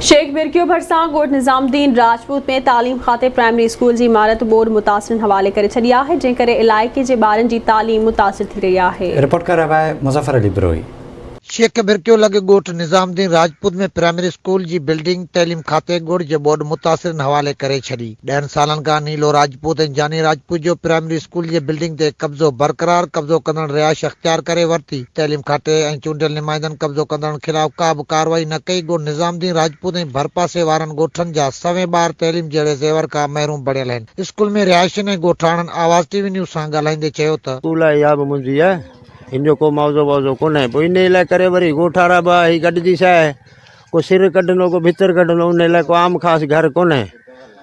شيخ برڪيو ڀرسان ڳوٺ نظام الدين راجپوت ۾ تعليم کاتي پرائمري اسڪول جي عمارت ٻوڏ متاثرن حوالي ڪري ڇڏي آهي، جنهن ڪري علائقي جي ٻارن جي تعليم متاثر ٿي رهي آهي. رپورٽ ڪري رهيو آهي مظفر علي بروهي. شيخ برڪيو لڳ ڳوٺ نظام الدين راجپوت ۾ پرائمري اسڪول جي بلڊنگ تعليم کاتي ڳوٺ جي ٻوڏ متاثرن حوالي ڪري ڇڏي. ڏهن سالن کان نيلو راجپوت ۽ جاني راجپوت جو پرائمري اسڪول جي بلڊنگ تي قبضو برقرار، قبضو ڪندڙن رهائش اختيار ڪري ورتي. تعليم کاتي ۽ چونڊيل نمائندن قبضو ڪندڙن خلاف ڪا به ڪارروائي نه ڪئي، ڳوٺ نظام الدين راجپوت ۽ ڀرپاسي وارن ڳوٺن جا سوين ٻار تعليم جهڙي زيور کان محروم بڻيل آهن. اسڪول ۾ رهائشين ۽ ڳوٺاڻن آواز ٽي وي نيوز سان ڳالهائيندي چيو ته. اسڪول آهي اها به منهنجي آهي هن جو ڪو معاوضو واوضو ڪونهي پوء انهي لاء ڪري وري ڳوٺ وارا به هي گڏجي ڇا آهي ڪو سر ڪڍندو ڪو ڀتر ڪڍندو انهي لاء ڪو عام خاص گهر ڪونهي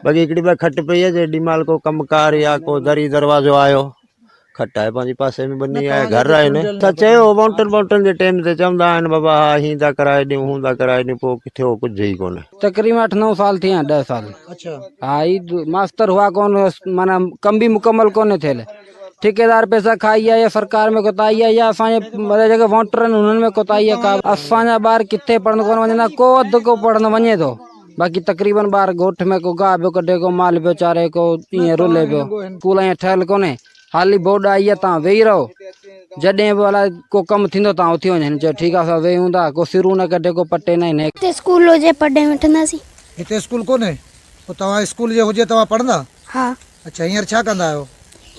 باقي هڪڙي ٻه کٽ پئي آهي جيڏي مهل ڪو ڪم ڪار يا ڪو دري دروازو آيو کٽ آهي پنهنجي پاسي ۾ ٻني آهي گهر آهن ته چيو وونٽن وونٽن جي ٽيم تي چوندا آهن بابا ها هين ٿا ڪرائي ڏيون هون ٿا ڪرائي ڏيون پوء ٿيو ڪجهه ئي ڪونه. تقريبن اٺ نو سال ٿي ويا 10 سال ها هي ماستر هئا ڪون معنيٰ ڪم به مڪمل ڪونهي ٿيل ٺيڪيدار پئسا کائي ويا يا سرڪار ۾ ڪوتاهي آهي يا اسان جي مطلب جيڪي ووٽر آهن انهن ۾ ڪوتاهي آهي ڪا اسان جا ٻار ڪٿي پڙهڻ ڪونه وڃن ٿا ڪو اڌ ڪو پڙهڻ وڃي ٿو باقي تقريبن ٻار ڳوٺ ۾ ڪو گاهه پيو ڪڍي ڪو مال پيو چاري ڪو ائين رلي پيو اسڪول ائين ٺهيل ڪونهي حالي بورڊ آئي آهي تان ويهي رهو جڏهن به الائي ڪو ڪم ٿيندو تان اٿي وڃو هن چيو ٺيڪ آهي اسان ويهون ٿا ڪو سرون نه ڪڍي ڪو پٽي نه هن هتي اسڪول هجي پڙهي وٺنداسين. هتي اسڪول ڪونهي پوء توهان اسڪول جي هجي توهان پڙهندا؟ ها. اڇا هينئر ڇا ڪندا آهيو؟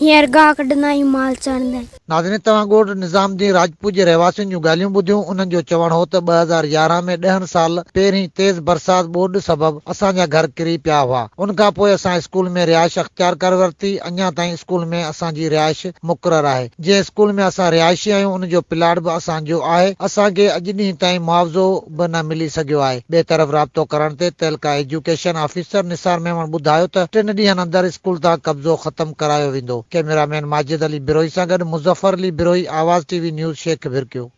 هينئر گاهه ڪڍندا آهيون مال چاريندا آهيون. ناظرين توهان ڳوٺ نظام الدين راجپوت جي رهواسين جون ڳالهيون ٻڌيون انهن جو چوڻ هو ته 2011 ۾ ڏهن سال پهرين تيز برسات ٻوڏ سبب اسان جا گهر ڪري پيا هئا ان کان پوء اسان اسڪول ۾ رهائش اختيار ڪري ورتي اڃا تائين اسڪول ۾ اسان جي رهائش مقرر آهي جنهن اسڪول ۾ اسان رهائشي آهيون ان جو پلاٽ به اسان جو آهي اسان کي اڄ ڏينهن تائين معاوضو به نه ملي سگهيو آهي. ٻئي طرف رابطو ڪرڻ تي تعلقه ايجوڪيشن آفيسر نثار ميمڻ ٻڌايو ته ٽن ڏينهن اندر اسڪول تان قبضو ختم ڪرايو ويندو. ڪئميرا مين ماجد علي بروهي سان گڏ Muzaffar Ali Brohi, Awaz T V news Sheikh Bhirkio.